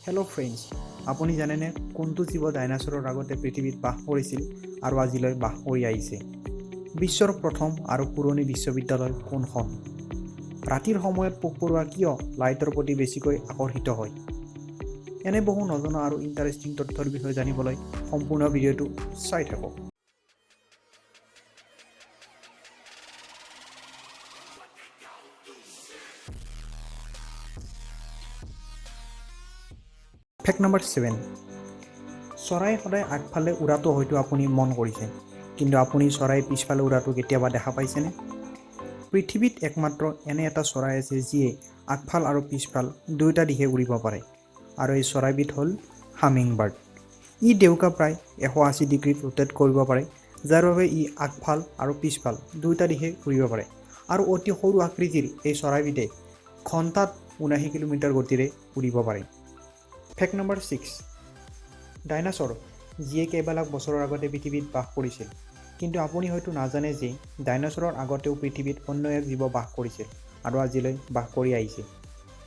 Hello' friends, আপুনি জানেনে কোনটো জীৱ ডাইনাছৰৰ আগতে পৃথিৱীত বাস কৰিছিল আৰু আজিলৈ বাস কৰি আহিছে? বিশ্বৰ প্ৰথম আৰু পুৰণি বিশ্ববিদ্যালয় কোনখন? ৰাতিৰ সময়ত পোক পৰুৱা কিয় লাইটৰ প্ৰতি বেছিকৈ আকৰ্ষিত হয়? এনে বহু নজনা আৰু ইণ্টাৰেষ্টিং তথ্যৰ বিষয়ে জানিবলৈ সম্পূৰ্ণ ভিডিঅ'টো চাই থাকক। ফেক্ট নম্বৰ 7, চৰাই সদায় আগফালে উৰাটো হয়তো আপুনি মন কৰিছে, কিন্তু আপুনি চৰাই পিছফালে উৰাটো কেতিয়াবা দেখা পাইছেনে? পৃথিৱীত একমাত্ৰ এনে এটা চৰাই আছে যিয়ে আগফাল আৰু পিছফাল দুয়োটা দিশে উৰিব পাৰে আৰু এই চৰাইবিধ হ'ল হামিং বাৰ্ড। ই ডেউকা প্ৰায় 180 ডিগ্ৰীত ৰোটেট কৰিব পাৰে, যাৰ বাবে ই আগফাল আৰু পিছফাল দুয়োটা দিশে উৰিব পাৰে। আৰু অতি সৰু আকৃতিৰ এই চৰাইবিধে ঘণ্টাত 79 কিলোমিটাৰ গতিৰে উৰিব পাৰে। ফেক্ট নম্বৰ 6, ডাইনাছৰ, যিয়ে কেইবালাখ বছৰৰ আগতে পৃথিৱীত বাস কৰিছিল। কিন্তু আপুনি হয়তো নাজানে যে ডাইনাছৰৰ আগতেও পৃথিৱীত অন্য এক জীৱ বাস কৰিছিল আৰু আজিলৈ বাস কৰি আহিছে।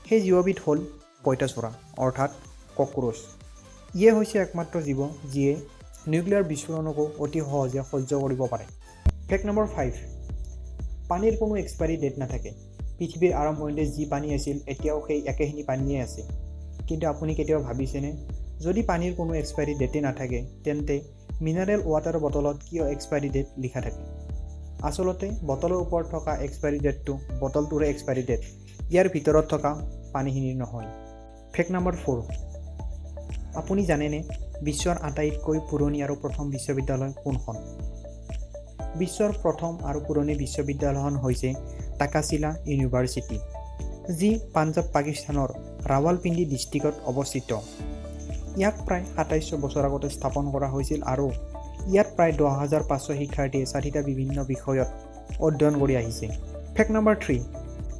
সেই জীৱবিধ হ'ল পঁইতাচোৰা অৰ্থাৎ ককৰোচ। ইয়ে হৈছে একমাত্ৰ জীৱ যিয়ে নিউক্লিয়াৰ বিস্ফোৰণকো অতি সহজে সহ্য কৰিব পাৰে। ফেক্ট নম্বৰ 5, পানীৰ কোনো এক্সপায়াৰী ডেট নাথাকে। পৃথিৱীৰ আৰম্ভণিতে যি পানী আছিল, এতিয়াও সেই একেখিনি পানীয়ে আছে। কিন্তু আপুনি কেতিয়াবা ভাবিছেনে, যদি পানীৰ কোনো এক্সপায়াৰী ডেটেই নাথাকে, তেন্তে মিনাৰেল ৱাটাৰ বটলত কিয় এক্সপায়াৰী ডেট লিখা থাকে? আচলতে বটলৰ ওপৰত থকা এক্সপায়াৰী ডেটটো বটলটোৰে এক্সপায়াৰী ডেট, ইয়াৰ ভিতৰত থকা পানীখিনিৰ নহয়। ফেক্ট নম্বৰ 4, আপুনি জানেনে বিশ্বৰ আটাইতকৈ পুৰণি আৰু প্ৰথম বিশ্ববিদ্যালয় কোনখন? বিশ্বৰ প্ৰথম আৰু পুৰণি বিশ্ববিদ্যালয়খন হৈছে টাকাশিলা ইউনিভাৰ্চিটি, যি পাঞ্জাৱ, পাকিস্তানৰ ৰাৱালপিণ্ডি ডিষ্ট্ৰিক্টত অৱস্থিত। ইয়াক প্ৰায় 2700 বছৰ আগতে স্থাপন কৰা হৈছিল আৰু ইয়াত প্ৰায় 10,500 শিক্ষাৰ্থীয়ে 60টা বিভিন্ন বিষয়ত অধ্যয়ন কৰি আহিছে। ফেক্ট নম্বৰ 3,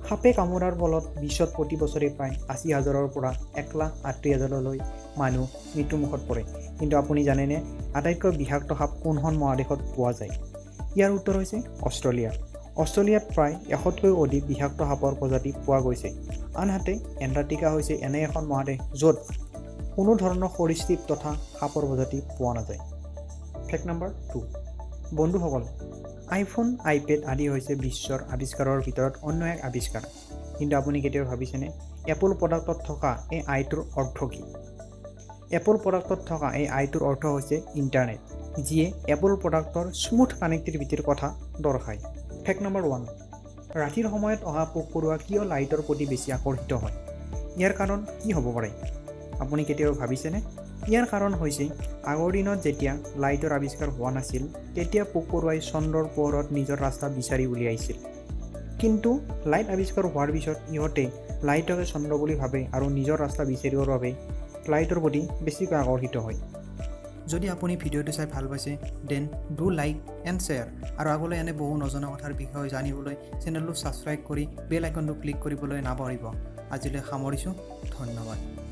সাপে কামোৰাৰ ফলত বিশ্বত প্ৰতি বছৰে প্ৰায় 80 হাজাৰৰ পৰা 1,38,000লৈ মানুহ মৃত্যুমুখত পৰে। কিন্তু আপুনি জানেনে আটাইতকৈ বিষাক্ত সাপ কোনখন মহাদেশত পোৱা যায়? ইয়াৰ উত্তৰ হৈছে অষ্ট্ৰেলিয়া। অষ্ট্ৰেলিয়াত প্ৰায় 100তকৈও অধিক বিষাক্ত সাপৰ প্ৰজাতি পোৱা গৈছে। আনহাতে এণ্টাৰ্কটিকা হৈছে এনে এখন মহাদেশ য'ত কোনো ধৰণৰ সৰীসৃপ তথা সাপৰ প্ৰজাতি পোৱা নাযায়। ফেক্ট নম্বৰ 2, বন্ধুসকল, আইফোন, আইপেড আদি হৈছে বিশ্বৰ আৱিষ্কাৰৰ ভিতৰত অন্য এক আৱিষ্কাৰ। কিন্তু আপুনি কেতিয়াবা ভাবিছেনে এপল প্ৰডাক্টত থকা এই আইটোৰ অৰ্থ কি? এপল প্ৰডাক্টত থকা এই আইটোৰ অৰ্থ হৈছে ইণ্টাৰনেট, যিয়ে এপল প্ৰডাক্টৰ স্মুথ কানেক্টিভিটিৰ কথা দৰ্শায়। ফেক্ট নম্বৰ 1, ৰাতিৰ সময়ত অহা পোক পৰুৱা কিয় লাইটৰ প্ৰতি বেছি আকৰ্ষিত হয়? ইয়াৰ কাৰণ কি হ'ব পাৰে, আপুনি কেতিয়াবা ভাবিছেনে? ইয়াৰ কাৰণ হৈছে আগৰ দিনত যেতিয়া লাইটৰ আৱিষ্কাৰ হোৱা নাছিল, তেতিয়া পোক পৰুৱাই চন্দ্ৰৰ পোহৰত নিজৰ ৰাস্তা বিচাৰি উলিয়াইছিল। কিন্তু লাইট আৱিষ্কাৰ হোৱাৰ পিছত ইহঁতে লাইটকে চন্দ্ৰ বুলি ভাবে আৰু নিজৰ ৰাস্তা বিচাৰিবৰ বাবে লাইটৰ প্ৰতি বেছিকৈ আকৰ্ষিত হয়। যদি আপুনি ভিডিঅ'টো চাই ভাল পাইছে, then do like and share আৰু আগলৈ এনে বহু নজনা কথাৰ বিষয়ে জানিবলৈ চেনেলটো ছাবস্ক্ৰাইব কৰি বেল আইকনটো ক্লিক কৰিবলৈ নাপাহৰিব। আজিলৈ সামৰিছোঁ, ধন্যবাদ।